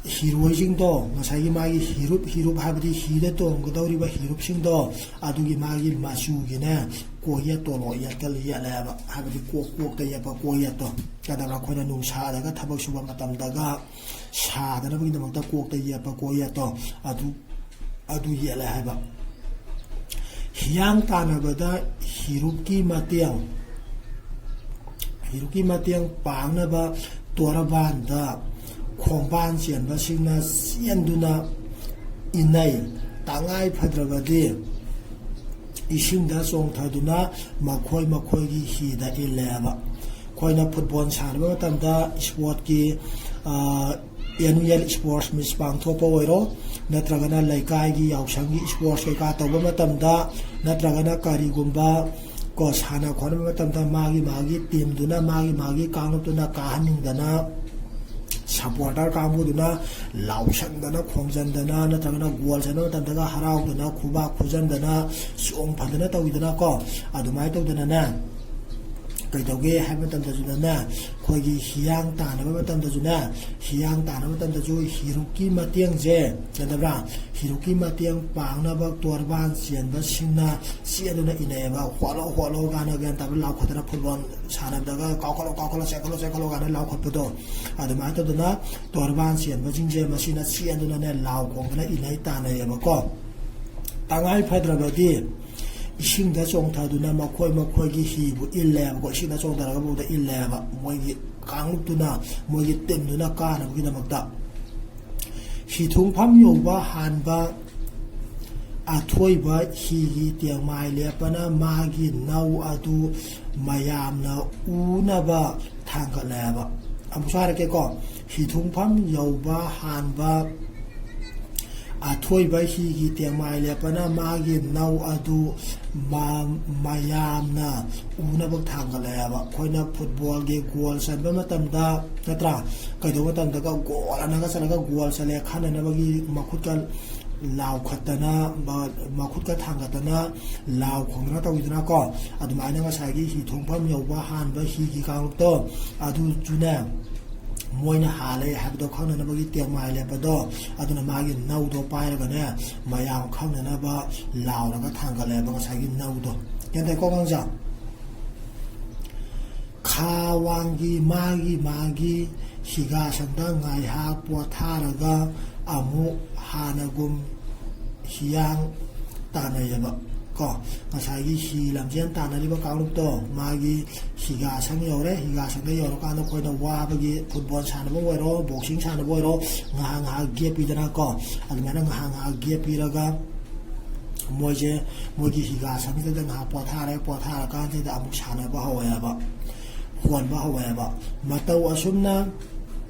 ꯍꯤꯔꯣꯏꯁꯤꯡꯗꯣ, ꯉꯁꯥꯏꯒꯤ ꯃꯥꯒꯤ ꯍꯤꯔꯨꯞ, ꯍꯤꯔꯨꯞ ꯍꯥꯏꯕꯗꯤ ꯍꯤꯗ ꯇꯣꯡꯒꯗꯧꯔꯤꯕ ꯍꯤꯔꯨꯞꯁꯤꯡꯗꯣ, ꯑꯗꯨꯒꯤ ꯃꯥꯒꯤ ꯃꯆꯨꯒꯤꯅꯦ, ꯀꯣꯌꯦꯠ ꯇꯣꯂꯣꯛ ꯌꯦꯠꯀ ꯌꯦꯠꯂꯦꯕ꯫ ꯍꯥꯏꯕꯗꯤ ꯀꯣꯛ, ꯀꯣꯛꯇ ꯌꯦꯠꯄ ꯀꯣꯌꯦꯠꯇꯣ꯫ ꯀꯩꯗꯧꯔ ꯑꯩꯈꯣꯏꯅ ꯅꯨꯡꯁꯥꯗꯒ ꯊꯕꯛ ꯁꯨꯕ ꯃꯇꯝꯗꯒ ꯁꯥꯗꯅꯕꯒꯤꯗꯃꯛꯇ ꯀꯣꯛꯇ ꯌꯦꯠꯄ ꯀꯣꯌꯦꯠꯇꯣ, ꯑꯗꯨ, ꯑꯗꯨ ꯌꯦꯠꯂꯦ ꯍꯥꯏꯕ꯫ ꯍꯤꯌꯥꯡ ꯇꯥꯟꯅꯕꯗ ꯍꯤꯔꯨꯞꯀꯤ ꯃꯇꯦꯡ, ꯍꯤꯔꯨꯞꯀꯤ ꯃꯇꯦꯡ ꯄꯥꯡꯅꯕ ꯇꯣꯔꯕꯥꯟꯗ ꯈꯣꯡꯕꯥꯟ ꯆꯦꯟꯕꯁꯤꯡꯅ ꯆꯦꯟꯗꯨꯅ ꯏꯟꯅꯩ꯫ ꯇꯉꯥꯏ ꯐꯗ꯭ꯔꯕꯗꯤ ꯏꯁꯤꯡꯗ ꯆꯣꯡꯊꯗꯨꯅ ꯃꯈꯣꯏ ꯃꯈꯣꯏꯒꯤ ꯍꯤꯗ ꯏꯜꯂꯦꯕ꯫ ꯑꯩꯈꯣꯏꯅ ꯐꯨꯠꯕꯣꯜ ꯁꯥꯟꯅꯕ ꯃꯇꯝꯗ ꯏꯁꯄꯣꯔꯠꯀꯤ, ꯑ, annual sports meet ꯄꯥꯡꯊꯣꯛꯄ ꯑꯣꯏꯔꯣ, ꯅꯠꯇ꯭ꯔꯒꯅ ꯂꯩꯀꯥꯏꯒꯤ ꯌꯥꯎꯁꯪꯒꯤ ꯏꯁꯄꯣꯔꯠꯁ ꯀꯩꯀꯥ ꯇꯧꯕ ꯃꯇꯝꯗ, ꯅꯠꯇ꯭ꯔꯒꯅ ꯀꯔꯤꯒꯨꯝꯕ ꯀꯣ, ꯁꯥꯟꯅ ꯈꯣꯠꯅꯕ ꯃꯇꯝꯗ ꯃꯥꯒꯤ ꯃꯥꯒꯤ ꯇꯤꯝꯗꯨꯅ ꯃꯥꯒꯤ ꯃꯥꯒꯤ ꯀꯥꯡꯂꯨꯞꯇꯨꯅ ꯀꯥꯍꯟꯅꯤꯡꯗꯅ ꯁꯄꯣꯔꯇꯔ ꯀꯥꯡꯕꯨꯗꯨꯅ ꯂꯥꯎꯁꯟꯗꯅ ꯈꯣꯡꯖꯟꯗꯅ ꯅꯠꯇ꯭ꯔꯒꯅ ꯒꯣꯜ ꯆꯟꯕ ꯃꯇꯝꯗꯒ ꯍꯔꯥꯎꯗꯅ ꯈꯨꯕꯥꯛ ꯈꯨꯖꯟꯗꯅ ꯆꯣꯡ ꯐꯟꯗꯅ ꯇꯧꯋꯤꯗꯅꯀꯣ꯫ ꯑꯗꯨꯃꯥꯏꯅ ꯇꯧꯗꯅꯅꯦ, ꯀꯩꯗꯧꯒꯦ ꯍꯥꯏꯕ ꯃꯇꯝꯗꯁꯨꯅꯅꯦ, ꯑꯩꯈꯣꯏꯒꯤ ꯍꯤꯌꯥꯡ ꯇꯥꯟꯅꯕ ꯃꯇꯝꯗꯁꯨꯅꯦ, ꯍꯤꯌꯥꯡ ꯇꯥꯟꯅꯕ ꯃꯇꯝꯗꯁꯨ ꯍꯤꯔꯨꯛꯀꯤ ꯃꯇꯦꯡꯁꯦ, ꯀꯩꯗꯧꯕ꯭ꯔꯥ? ꯍꯤꯔꯨꯛꯀꯤ ꯃꯇꯦꯡ ꯄꯥꯡꯅꯕ ꯇꯣꯔꯕꯥꯟ ꯆꯦꯟꯕꯁꯤꯡꯅ ꯆꯦꯟꯗꯨꯅ ꯏꯟꯅꯩꯌꯦꯕ꯫ "ꯍꯣꯠꯂꯣ, ꯍꯣꯠꯂꯣ" ꯀꯥꯏꯅ, ꯒ꯭ꯌꯥꯟ ꯇꯥꯕ, ꯂꯥꯎꯈꯠꯇꯅ ꯐꯨꯠꯕꯣꯜ ꯁꯥꯟꯅꯕꯗꯒ "ꯀꯥꯎꯈꯠꯂꯣ, ꯀꯥꯎꯈꯠꯂꯣ, ꯆꯦꯟꯈꯠꯂꯣ, ꯆꯦꯟꯈꯠꯂꯣ" ꯀꯥꯏꯅ ꯂꯥꯎꯈꯠꯄꯗꯣ꯫ ꯑꯗꯨꯃꯥꯏꯅ ꯇꯧꯗꯅ ꯇꯣꯔꯕꯥꯟ ꯆꯦꯟꯕꯁꯤꯡꯁꯦ ꯃꯁꯤꯅ ꯆꯦꯟꯗꯨꯅꯅꯦ, ꯂꯥꯎ ꯈꯣꯡꯗꯅ ꯏꯟꯅꯩ ꯇꯥꯟꯅꯩꯌꯦꯕꯀꯣ꯫ ꯇꯉꯥꯏ ꯐꯗ꯭ꯔꯕꯗꯤ ꯏꯁꯤꯡꯗ ꯆꯣꯡꯊꯗꯨꯅ ꯃꯈꯣꯏ ꯃꯈꯣꯏꯒꯤ ꯍꯤꯕꯨ ꯏꯜꯂꯦꯕꯀꯣ꯫ ꯏꯁꯤꯡꯗ ꯆꯣꯡꯊꯔꯒ ꯐꯥꯎꯗ ꯏꯜꯂꯦꯕ, ꯃꯣꯏꯒꯤ ꯀꯥꯡꯂꯨꯞꯇꯨꯅ, ꯃꯣꯏꯒꯤ ꯇꯤꯝꯗꯨꯅ ꯀꯥꯅꯕꯒꯤꯗꯃꯛꯇ꯫ ꯍꯤꯊꯨꯡꯐꯝ ꯌꯧꯕ ꯍꯥꯟꯕ ꯑꯊꯣꯏꯕ ꯍꯤꯒꯤ ꯇꯦꯡꯃꯥꯏ ꯂꯦꯞꯄꯅ ꯃꯥꯒꯤ ꯅꯧ ꯑꯗꯨ ꯃꯌꯥꯝꯅ ꯎꯅꯕ ꯊꯥꯡꯒꯠꯂꯦꯕ꯫ ꯑꯃꯨꯛꯁꯨ ꯍꯥꯏꯔꯛꯀꯦꯀꯣ꯫ ꯍꯤꯊꯨꯡꯐꯝ ꯌꯧꯕ ꯍꯥꯟꯕ ꯑꯊꯣꯏꯕ ꯍꯤꯒꯤ ꯇꯦꯡꯃꯥꯏ ꯂꯦꯞꯄꯅ ꯃꯥꯒꯤ ꯅꯧ ꯑꯗꯨ ꯃ-, ꯃꯌꯥꯝꯅ ꯎꯅꯕ ꯊꯥꯡꯒꯠꯂꯛꯑꯦꯕ꯫ ꯑꯩꯈꯣꯏꯅ ꯐꯨꯠꯕꯣꯜꯒꯤ ꯒꯣꯜ ꯆꯟꯕ ꯃꯇꯝꯗ, ꯅꯠꯇ꯭ꯔꯥ, ꯀꯩꯗꯧꯕ ꯃꯇꯝꯗꯒ ꯒꯣꯜ ꯑꯅꯒ ꯆꯠꯂꯒ ꯒꯣꯜ ꯆꯠꯂꯦ ꯈꯟꯅꯅꯕꯒꯤ ꯃꯈꯨꯠꯀ ꯂꯥꯎꯈꯠꯇꯅ, ꯃ-, ꯃꯈꯨꯠꯀ ꯊꯥꯡꯒꯠꯇꯅ ꯂꯥꯎ ꯈꯣꯡꯗꯅ ꯇꯧꯋꯤꯗꯅꯀꯣ꯫ ꯑꯗꯨꯃꯥꯏꯅ ꯉꯁꯥꯏꯒꯤ ꯍꯤ ꯊꯣꯡꯐꯝ ꯌꯧꯕ ꯍꯥꯟꯕ ꯍꯤꯒꯤ ꯀꯥꯡꯂꯨꯞꯇꯣ ꯑꯗꯨꯁꯨꯅꯦ, ꯃꯣꯏꯅ ꯍꯥꯜꯂꯦ ꯍꯥꯏꯕꯗꯣ ꯈꯪꯅꯅꯕꯒꯤ ꯇꯦꯡꯃꯥꯏ ꯂꯦꯞꯄꯗꯣ, ꯑꯗꯨꯅ ꯃꯥꯒꯤ ꯅꯧꯗꯣ ꯄꯥꯏꯔꯒꯅꯦ, ꯃꯌꯥꯝ ꯈꯪꯅꯅꯕ ꯂꯥꯎꯔꯒ ꯊꯥꯡꯒꯠꯂꯦꯕ ꯉꯁꯥꯏꯒꯤ ꯅꯧꯗꯣ꯫ ꯒ꯭ꯌꯥꯟ ꯇꯥꯏꯀꯣ ꯑꯉꯥꯡꯁꯦ? ꯈꯥ ꯋꯥꯡꯒꯤ ꯃꯥꯒꯤ ꯃꯥꯒꯤ ꯍꯤꯒꯥꯁꯪꯗ ꯉꯥꯏꯍꯥꯛ ꯄꯣꯊꯥꯔꯒ ꯑꯃꯨꯛ ꯍꯥꯟꯅꯒꯨꯝ ꯍꯤꯌꯥꯡ ꯇꯥꯟꯅꯩꯌꯦꯕ꯫ ꯀꯣ, ꯉꯁꯥꯏꯒꯤ ꯍꯤ ꯂꯝꯖꯦꯟ ꯇꯥꯟꯅꯔꯤꯕ ꯀꯥꯡꯂꯨꯞꯇꯣ, ꯃꯥꯒꯤ ꯍꯤꯒꯥꯁꯪ ꯌꯧꯔꯦ꯫ ꯍꯤꯒꯥꯁꯪꯗ ꯌꯧꯔꯀꯥꯟꯗ ꯑꯩꯈꯣꯏꯅ ꯋꯥꯕꯒꯤ, ꯐꯨꯠꯕꯣꯜ ꯁꯥꯟꯅꯕ ꯑꯣꯏꯔꯣ, ꯕꯣꯛꯁꯤꯡ ꯁꯥꯟꯅꯕ ꯑꯣꯏꯔꯣ, ꯉꯥꯏꯍꯥꯛ ꯉꯥꯏꯍꯥꯛ ꯒꯦꯞ ꯄꯤꯗꯅꯀꯣ, ꯑꯗꯨꯃꯥꯏꯅ ꯉꯥꯏꯍꯥꯛ ꯉꯥꯏꯍꯥꯛ ꯒꯦꯞ ꯄꯤꯔꯒ ꯃꯣꯏꯁꯦ ꯃꯣꯏꯒꯤ ꯍꯤꯒꯥꯁꯪꯁꯤꯗ ꯉꯥꯏꯍꯥꯛ ꯄꯣꯊꯥꯔꯦ꯫ ꯄꯣꯊꯥꯔꯀꯥꯟꯁꯤꯗ ꯑꯃꯨꯛ ꯁꯥꯟꯅꯕ ꯍꯧꯋꯦꯕ, ꯍꯣꯟꯕ ꯍꯧꯋꯦꯕ꯫ ꯃꯇꯧ ꯑꯁꯨꯝꯅ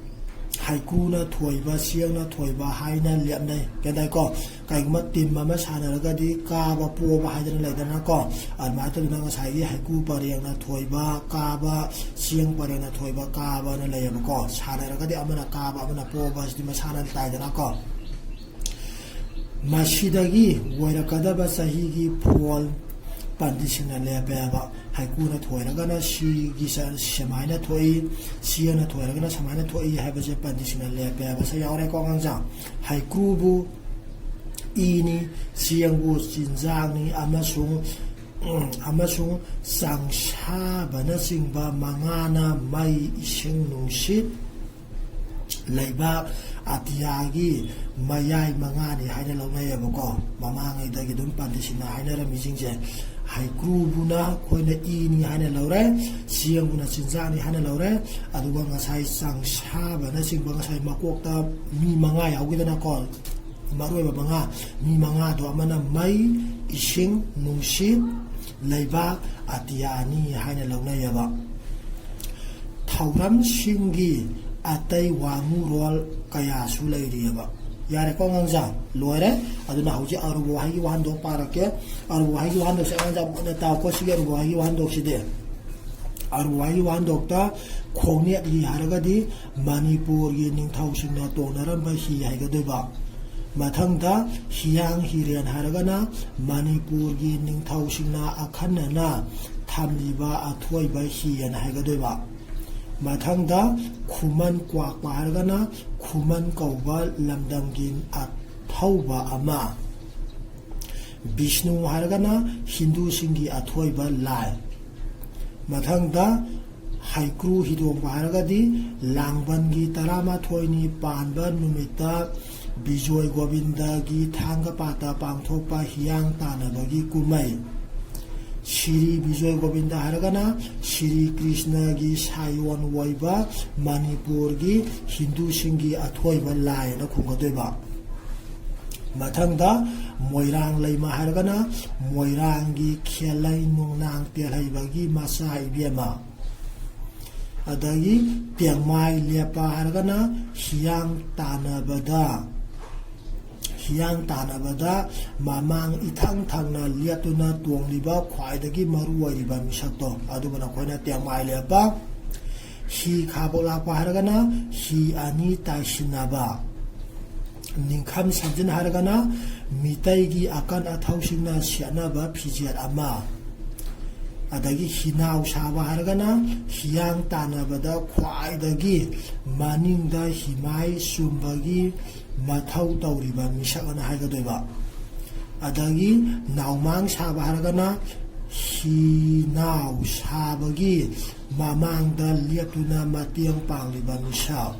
ꯍꯩꯀ꯭ꯔꯨꯅ ꯊꯣꯏꯕ, ꯆꯦꯡꯅ ꯊꯣꯏꯕ ꯍꯥꯏꯅ ꯂꯦꯞꯅꯩ꯫ ꯒ꯭ꯌꯥꯟ ꯇꯥꯏꯀꯣ? ꯀꯩꯒꯨꯝꯕ ꯇꯤꯝ ꯑꯃ ꯁꯥꯟꯅꯔꯒꯗꯤ ꯀꯥꯕ ꯄꯣꯕ ꯍꯥꯏꯗꯅ ꯂꯩꯗꯅꯀꯣ꯫ ꯑꯗꯨꯃꯥꯏꯅ ꯇꯧꯗꯅ ꯉꯁꯥꯏꯒꯤ ꯍꯩꯀ꯭ꯔꯨ ꯄꯔꯦꯡꯅ ꯊꯣꯏꯕ ꯀꯥꯕ, ꯆꯦꯡ ꯄꯔꯦꯡꯅ ꯊꯣꯏꯕ ꯀꯥꯕꯅ ꯂꯩꯌꯦꯕꯀꯣ꯫ ꯁꯥꯟꯅꯔꯒꯗꯤ ꯑꯃꯅ ꯀꯥꯕ, ꯑꯃꯅ ꯄꯣꯕ ꯍꯥꯏꯁꯤꯗꯤ ꯃꯁꯥꯅ ꯇꯥꯏꯗꯅꯀꯣ꯫ ꯃꯁꯤꯗꯒꯤ ꯑꯣꯏꯔꯛꯀꯗꯕ ꯆꯍꯤꯒꯤ ꯐꯣꯜ ꯄꯟꯗꯤꯠꯁꯤꯡꯅ ꯂꯦꯞꯄꯦꯕ꯫ ꯍꯩꯀ꯭ꯔꯨꯅ ꯊꯣꯏꯔꯒꯅ ꯁꯤꯒꯤ ꯁ-, ꯁꯨꯃꯥꯏꯅ ꯊꯣꯛꯏ, ꯁꯤꯌꯪꯅ ꯊꯣꯏꯔꯒꯅ ꯁꯨꯃꯥꯏꯅ ꯊꯣꯛꯏ ꯍꯥꯏꯕꯁꯦ ꯄꯟꯗꯤꯠꯁꯤꯡꯅ ꯂꯦꯞꯄꯦ ꯍꯥꯏꯕꯁꯦ ꯌꯥꯎꯔꯦꯀꯣ ꯑꯉꯥꯡꯁꯥ꯫ ꯍꯩꯀ꯭ꯔꯨꯕꯨ ꯏꯅꯤ, ꯁꯤꯌꯪꯕꯨ ꯆꯤꯟꯖꯥꯛꯅꯤ ꯑꯃꯁꯨꯡ, ꯎꯝ, ꯑꯃꯁꯨꯡ ꯆꯥꯡꯁꯥꯕꯅꯆꯤꯡꯕ ꯃꯉꯥꯅ ꯃꯩ, ꯏꯁꯤꯡ, ꯅꯨꯡꯁꯤꯠ, ꯂꯩꯕꯥꯛ, ꯑꯇꯤꯌꯥꯒꯤ ꯃꯌꯥꯏ ꯃꯉꯥꯅꯤ ꯍꯥꯏꯅ ꯂꯧꯅꯩꯌꯦꯕꯀꯣ꯫ ꯃꯃꯥꯡꯉꯩꯗꯒꯤ ꯑꯗꯨꯝ ꯄꯟꯗꯤꯠꯁꯤꯡꯅ ꯍꯥꯏꯅꯔꯝꯃꯤꯁꯤꯡꯁꯦ, ꯍꯩꯀ꯭ꯔꯨꯕꯨꯅ ꯑꯩꯈꯣꯏꯅ ꯏꯅꯤ ꯍꯥꯏꯅ ꯂꯧꯔꯦ, ꯆꯦꯡꯕꯨꯅ ꯆꯤꯟꯖꯥꯛꯅꯤ ꯍꯥꯏꯅ ꯂꯧꯔꯦ, ꯑꯗꯨꯒ ꯉꯁꯥꯏ ꯆꯥꯡꯁꯥꯕꯅꯆꯤꯡꯕ, ꯉꯁꯥꯏ ꯃꯀꯣꯛꯇ ꯃꯤ ꯃꯉꯥ ꯌꯥꯎꯈꯤꯗꯅꯀꯣ, ꯃꯔꯨꯑꯣꯏꯕ ꯃꯉꯥ, ꯃꯤ ꯃꯉꯥꯗꯣ ꯑꯃꯅ ꯃꯩ, ꯏꯁꯤꯡ, ꯅꯨꯡꯁꯤꯠ, ꯂꯩꯕꯥꯛ, ꯑꯇꯤꯌꯥꯅꯤ ꯍꯥꯏꯅ ꯂꯧꯅꯩꯌꯦꯕ꯫ ꯊꯧꯔꯝꯁꯤꯡꯒꯤ ꯑꯇꯩ ꯋꯥꯉꯨꯔꯣꯜ ꯀꯌꯥꯁꯨ ꯂꯩꯔꯤꯑꯕ꯫ ꯌꯥꯔꯦꯀꯣ ꯑꯉꯥꯡꯁꯥ? ꯂꯣꯏꯔꯦ꯫ ꯑꯗꯨꯅ ꯍꯧꯖꯤꯛ ꯑꯔꯨꯕ ꯋꯥꯍꯩꯒꯤ ꯋꯥꯍꯟꯊꯣꯛ ꯄꯥꯔꯛꯀꯦ꯫ ꯑꯔꯨꯕ ꯋꯥꯍꯩꯒꯤ ꯋꯥꯍꯟꯊꯣꯛꯁꯦ ꯑꯉꯥꯡꯁꯥ ꯃꯨꯟꯅ ꯇꯥꯎꯀꯣ, ꯁꯤꯒꯤ ꯑꯔꯨꯕ ꯋꯥꯍꯩꯒꯤ ꯋꯥꯍꯟꯊꯣꯛꯁꯤꯗꯤ꯫ ꯑꯔꯨꯕ ꯋꯥꯍꯩꯒꯤ ꯋꯥꯍꯟꯊꯣꯛꯇ ꯈꯣꯡꯅꯦꯠ ꯍꯤ ꯍꯥꯏꯔꯒꯗꯤ ꯃꯅꯤꯄꯨꯔꯒꯤ ꯅꯤꯡꯊꯧꯁꯤꯡꯅ ꯇꯣꯡꯅꯔꯝꯕ ꯍꯤ ꯍꯥꯏꯒꯗꯣꯏꯕ꯫ ꯃꯊꯪꯗ ꯍꯤꯌꯥꯡ ꯍꯤꯔꯦꯟ ꯍꯥꯏꯔꯒꯅ ꯃꯅꯤꯄꯨꯔꯒꯤ ꯅꯤꯡꯊꯧꯁꯤꯡꯅ ꯑꯈꯟꯅꯅ ꯊꯝꯂꯤꯕ ꯑꯊꯣꯏꯕ ꯍꯤ ꯍꯥꯏꯅ ꯍꯥꯏꯒꯗꯣꯏꯕ꯫ ꯃꯊꯪꯗ ꯈꯨꯃꯟ ꯀ꯭ꯋꯥꯛꯄ ꯍꯥꯏꯔꯒꯅ ꯈꯨꯃꯟ ꯀꯧꯕ ꯂꯝꯗꯝꯒꯤ ꯑꯊꯧꯕ ꯑꯃ꯫ ꯕꯤꯁꯅꯨ ꯍꯥꯏꯔꯒꯅ ꯍꯤꯟꯗꯨꯁꯤꯡꯒꯤ ꯑꯊꯣꯏꯕ ꯂꯥꯏ꯫ ꯃꯊꯪꯗ ꯍꯩꯀ꯭ꯔꯨ ꯍꯤꯗꯣꯡꯕ ꯍꯥꯏꯔꯒꯗꯤ ꯂꯥꯡꯕꯟꯒꯤ ꯇꯔꯥꯃꯥꯊꯣꯏꯅꯤ ꯄꯥꯟꯕ ꯅꯨꯃꯤꯠꯇ ꯕꯤꯖꯣꯏ ꯒꯣꯕꯤꯟꯗꯒꯤ ꯊꯥꯡꯒ ꯄꯥꯠꯇ ꯄꯥꯡꯊꯣꯛꯄ ꯍꯤꯌꯥꯡ ꯇꯥꯟꯅꯕꯒꯤ ꯀꯨꯝꯍꯩ꯫ ꯁꯤꯔꯤ ꯕꯤꯖꯣꯏ ꯒꯣꯕꯤꯟꯗ ꯍꯥꯏꯔꯒꯅ ꯁꯤꯔꯤ ꯀ꯭ꯔꯤꯁꯅꯒꯤ ꯁꯥꯌꯣꯟ ꯑꯣꯏꯕ ꯃꯅꯤꯄꯨꯔꯒꯤ ꯍꯤꯟꯗꯨꯁꯤꯡꯒꯤ ꯑꯊꯣꯏꯕ ꯂꯥꯏ ꯑꯅ ꯈꯨꯝꯒꯗꯣꯏꯕ꯫ ꯃꯊꯪꯗ ꯃꯣꯏꯔꯥꯡ ꯂꯩꯃ ꯍꯥꯏꯔꯒꯅ ꯃꯣꯏꯔꯥꯡꯒꯤ ꯈꯦꯂꯩ ꯅꯨꯡꯅꯥꯡ ꯇꯦꯜꯍꯩꯕꯒꯤ ꯃꯆꯥ ꯏꯕꯦꯝꯃ꯫ ꯑꯗꯒꯤ ꯇꯦꯡꯃꯥꯏ ꯂꯦꯞꯄ ꯍꯥꯏꯔꯒꯅ ꯍꯤꯌꯥꯡ ꯇꯥꯟꯅꯕꯗ, ꯍꯤꯌꯥꯡ ꯇꯥꯟꯅꯕꯗ ꯃꯃꯥꯡ ꯏꯊꯪ ꯊꯪꯅ ꯂꯦꯞꯇꯨꯅ ꯇꯣꯡꯂꯤꯕ ꯈ꯭ꯋꯥꯏꯗꯒꯤ ꯃꯔꯨ ꯑꯣꯏꯔꯤꯕ ꯃꯤꯁꯛꯇꯣ, ꯑꯗꯨꯕꯨꯅ ꯑꯩꯈꯣꯏꯅ ꯇꯦꯡꯃꯥꯏ ꯂꯦꯞꯄ꯫ ꯍꯤ ꯈꯥꯕꯣꯛ ꯂꯥꯛꯄ ꯍꯥꯏꯔꯒꯅ ꯍꯤ ꯑꯅꯤ ꯇꯥꯏꯁꯤꯟꯅꯕ꯫ ꯅꯤꯡꯈꯝ ꯁꯝꯖꯤꯟ ꯍꯥꯏꯔꯒꯅ ꯃꯤꯇꯩꯒꯤ ꯑꯀꯟ ꯑꯊꯧꯁꯤꯡꯅ ꯁꯦꯠꯅꯕ ꯐꯤꯖꯦꯠ ꯑꯃ꯫ ꯑꯗꯒꯤ ꯍꯤꯅꯥꯎ ꯁꯥꯕ ꯍꯥꯏꯔꯒꯅ ꯍꯤꯌꯥꯡ ꯇꯥꯟꯅꯕꯗ ꯈ꯭ꯋꯥꯏꯗꯒꯤ ꯃꯅꯤꯡꯗ ꯍꯤꯃꯥꯏ ꯆꯨꯝꯕꯒꯤ ꯃꯊꯧ ꯇꯧꯔꯤꯕ ꯃꯤꯁꯛ ꯑꯅ ꯍꯥꯏꯒꯗꯣꯏꯕ꯫ ꯑꯗꯒꯤ ꯅꯥꯎꯃꯥꯡ ꯁꯥꯕ ꯍꯥꯏꯔꯒꯅ ꯍꯤꯅꯥꯎ ꯁꯥꯕꯒꯤ ꯃꯃꯥꯡꯗ ꯂꯦꯞꯇꯨꯅ ꯃꯇꯦꯡ ꯄꯥꯡꯂꯤꯕ ꯃꯤꯁꯛ꯫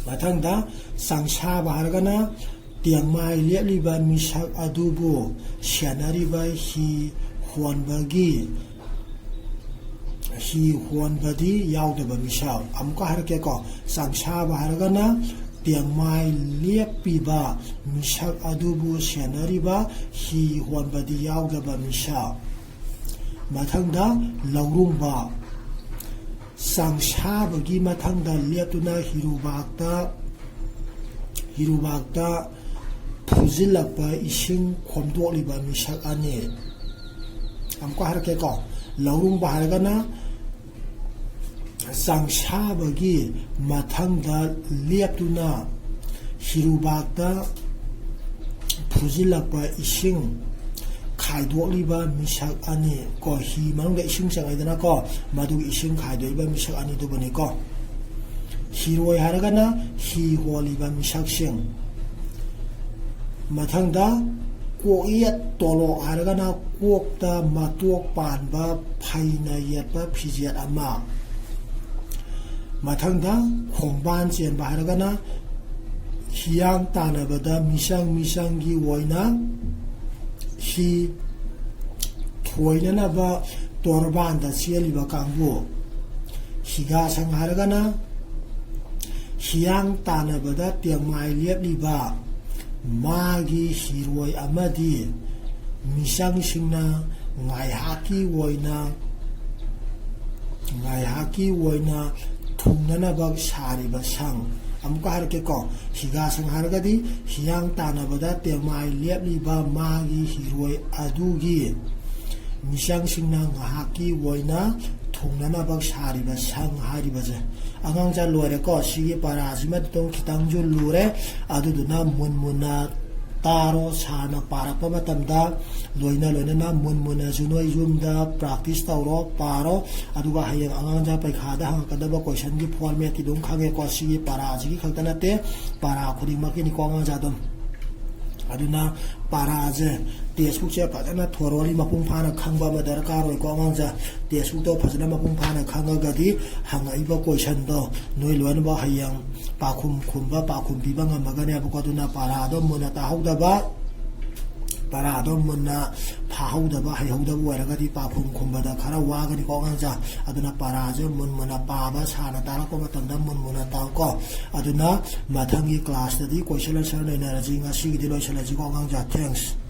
ꯃꯊꯪꯗ ꯆꯪꯁꯥꯕ ꯍꯥꯏꯔꯒꯅ ꯇꯦꯡꯃꯥꯏ ꯂꯦꯞꯂꯤꯕ ꯃꯤꯁꯛ ꯑꯗꯨꯕꯨ ꯁꯦꯟꯅꯔꯤꯕ ꯍꯤ ꯍꯣꯟꯕꯒꯤ, ꯍꯤ ꯍꯣꯟꯕꯗꯤ ꯌꯥꯎꯗꯕ ꯃꯤꯁꯛ꯫ ꯑꯃꯨꯛꯀ ꯍꯥꯏꯔꯛꯀꯦꯀꯣ, ꯆꯪꯁꯥꯕ ꯍꯥꯏꯔꯒꯅ ꯇꯦꯡꯃꯥꯏ ꯂꯦꯞꯄꯤꯕ ꯃꯤꯁꯛ ꯑꯗꯨꯕꯨ ꯁꯦꯟꯅꯔꯤꯕ ꯍꯤ ꯍꯣꯟꯕꯗꯤ ꯌꯥꯎꯗꯕ ꯃꯤꯁꯛ꯫ ꯃꯊꯪꯗ ꯂꯧꯔꯨꯡꯕ꯫ ꯆꯪꯁꯥꯕꯒꯤ ꯃꯊꯪꯗ ꯂꯦꯞꯇꯨꯅ ꯍꯤꯔꯨꯕꯥꯛꯇ, ꯍꯤꯔꯨꯕꯥꯛꯇ ꯐꯨꯖꯤꯜꯂꯛꯄ ꯏꯁꯤꯡ ꯈꯣꯝꯗꯣꯛꯂꯤꯕ ꯃꯤꯁꯛ ꯑꯅꯤ꯫ ꯑꯃꯨꯛꯀ ꯍꯥꯏꯔꯛꯀꯦꯀꯣ, ꯂꯧꯔꯨꯡꯕ ꯍꯥꯏꯔꯒꯅ ꯆꯪꯁꯥꯕꯒꯤ ꯃꯊꯪꯗ ꯂꯦꯞꯇꯨꯅ ꯍꯤꯔꯨꯕꯥꯛꯇ ꯐꯨꯖꯤꯜꯂꯛꯄ ꯏꯁꯤꯡ ꯈꯥꯏꯗꯣꯛꯂꯤꯕ ꯃꯤꯁꯛ ꯑꯅꯤ ꯀꯣ, ꯍꯤ ꯃꯅꯨꯡꯗ ꯏꯁꯤꯡ ꯆꯪꯉꯛꯏꯗꯅꯀꯣ, ꯃꯗꯨꯒꯤ ꯏꯁꯤꯡ ꯈꯥꯏꯗꯣꯛꯏꯕ ꯃꯤꯁꯛ ꯑꯅꯤꯗꯨꯕꯨꯅꯤꯀꯣ꯫ ꯍꯤꯔꯣꯏ ꯍꯥꯏꯔꯒꯅ ꯍꯤ ꯍꯣꯜꯂꯤꯕ ꯃꯤꯁꯛꯁꯤꯡ꯫ ꯃꯊꯪꯗ ꯀꯣꯛꯌꯦꯠ ꯇꯣꯂꯣꯛ ꯍꯥꯏꯔꯒꯅ ꯀꯣꯛꯇ ꯃꯇꯣꯛ ꯄꯥꯟꯕ ꯐꯩꯅ ꯌꯦꯠꯄ ꯐꯤꯖꯦꯠ ꯑꯃ꯫ ꯃꯊꯪꯗ ꯈꯣꯡꯕꯥꯟ ꯆꯦꯟꯕ ꯍꯥꯏꯔꯒꯅ ꯍꯤꯌꯥꯡ ꯇꯥꯟꯅꯕꯗ ꯃꯤꯆꯪ ꯃꯤꯆꯪꯒꯤ ꯑꯣꯏꯅ ꯍꯤ ꯊꯣꯏꯅꯅꯕ ꯇꯣꯔꯕꯥꯟꯗ ꯆꯦꯜꯂꯤꯕ ꯀꯥꯡꯕꯨ꯫ ꯍꯤꯒꯥꯁꯪ ꯍꯥꯏꯔꯒꯅ ꯍꯤꯌꯥꯡ ꯇꯥꯟꯅꯕꯗ ꯇꯦꯡꯃꯥꯏ ꯂꯦꯞꯂꯤꯕ ꯃꯥꯒꯤ ꯍꯤꯔꯣꯏ ꯑꯃꯗꯤ ꯃꯤꯆꯪꯁꯤꯡꯅ ꯉꯥꯏꯍꯥꯛꯀꯤ ꯑꯣꯏꯅ, ꯉꯥꯏꯍꯥꯛꯀꯤ ꯑꯣꯏꯅ ꯊꯨꯡꯅꯅꯕ ꯁꯥꯔꯤꯕ ꯁꯪ꯫ ꯑꯃꯨꯛꯀ ꯍꯥꯏꯔꯛꯀꯦꯀꯣ, ꯍꯤꯒꯥꯁꯪ ꯍꯥꯏꯔꯒꯗꯤ ꯍꯤꯌꯥꯡ ꯇꯥꯟꯅꯕꯗ ꯇꯦꯡꯃꯥꯏ ꯂꯦꯞꯂꯤꯕ ꯃꯥꯒꯤ ꯍꯤꯔꯣꯏ ꯑꯗꯨꯒꯤ ꯃꯤꯆꯪꯁꯤꯡꯅ ꯉꯥꯏꯍꯥꯛꯀꯤ ꯑꯣꯏꯅ ꯊꯨꯡꯅꯅꯕ ꯁꯥꯔꯤꯕ ꯁꯪ ꯍꯥꯏꯔꯤꯕꯁꯦ꯫ ꯑꯉꯥꯡꯁꯥ, ꯂꯣꯏꯔꯦꯀꯣ꯫ ꯁꯤꯒꯤ ꯄꯔꯥꯁꯤꯃ ꯑꯗꯨꯝ ꯈꯤꯇꯪꯁꯨ ꯂꯨꯔꯦ, ꯑꯗꯨꯗꯨꯅ ꯃꯨꯟ ꯃꯨꯟꯅ ꯇꯥꯔꯣ꯫ ꯁꯥꯔꯅ ꯄꯥꯔꯛꯄ ꯃꯇꯝꯗ ꯂꯣꯏꯅ ꯂꯣꯏꯅꯅ ꯃꯨꯟ ꯃꯨꯟꯅꯁꯨ ꯅꯣꯏ ꯌꯨꯝꯗ practice ꯇꯧꯔꯣ, ꯄꯥꯔꯣ꯫ ꯑꯗꯨꯒ ꯍꯌꯦꯡ ꯑꯉꯥꯡꯁꯥ ꯄꯩꯈꯥꯗ ꯍꯪꯉꯛꯀꯗꯕ questionꯒꯤ formatꯇꯤ ꯑꯗꯨꯝ ꯈꯪꯉꯦꯀꯣ꯫ ꯁꯤꯒꯤ ꯄꯔꯥꯁꯤꯒꯤ ꯈꯛꯇ ꯅꯠꯇꯦ, ꯄꯔꯥ ꯈꯨꯗꯤꯡꯃꯛꯀꯤꯅꯤꯀꯣ ꯑꯉꯥꯡꯁꯥ ꯑꯗꯨꯝ꯫ ꯑꯗꯨꯅ ꯄꯔꯥꯁꯦ, textbookꯁꯦ ꯐꯖꯅ thoroughly ꯃꯄꯨꯡ ꯐꯥꯅ ꯈꯪꯕ ꯑꯃ ꯗꯔꯀꯥꯔ ꯑꯣꯏꯀꯣ ꯑꯉꯥꯡꯁꯥ꯫ Textbookꯇꯣ ꯐꯖꯅ ꯃꯄꯨꯡ ꯐꯥꯅ ꯈꯪꯉꯒꯗꯤ ꯍꯪꯉꯛꯏꯕ questionꯗꯣ ꯅꯣꯏ ꯂꯣꯏꯅꯃꯛ ꯍꯌꯦꯡ ꯄꯥꯎꯈꯨꯝ ꯈꯨꯝꯕ, ꯄꯥꯎꯈꯨꯝ ꯄꯤꯕ ꯉꯝꯃꯒꯅꯦꯕꯀꯣ꯫ ꯑꯗꯨꯅ ꯄꯔꯥꯗꯣ ꯃꯨꯟꯅ ꯇꯥꯍꯧꯗꯕ, ꯄꯔꯥꯗꯣ ꯃꯨꯟꯅ ꯐꯥꯍꯧꯗꯕ, ꯍꯩꯍꯧꯗꯕ ꯑꯣꯏꯔꯒꯗꯤ ꯄꯥꯎꯈꯨꯝ ꯈꯨꯝꯕꯗ ꯈꯔ ꯋꯥꯒꯅꯤꯀꯣ ꯑꯉꯥꯡꯁꯥ꯫ ꯑꯗꯨꯅ ꯄꯔꯥꯁꯦ ꯃꯨꯟ ꯃꯨꯟꯅ ꯄꯥꯕ, ꯁꯥꯔꯅ ꯇꯥꯔꯛꯄ ꯃꯇꯝꯗ ꯃꯨꯟ ꯃꯨꯟꯅ ꯇꯥꯎꯀꯣ꯫ ꯑꯗꯨꯅ ꯃꯊꯪꯒꯤ classꯇꯗꯤ question answer ꯅꯩꯅꯔꯁꯤ꯫ ꯉꯁꯤꯒꯤꯗꯤ ꯂꯣꯏꯁꯤꯜꯂꯁꯤꯀꯣ ꯑꯉꯥꯡꯁꯥ꯫ Thanks꯫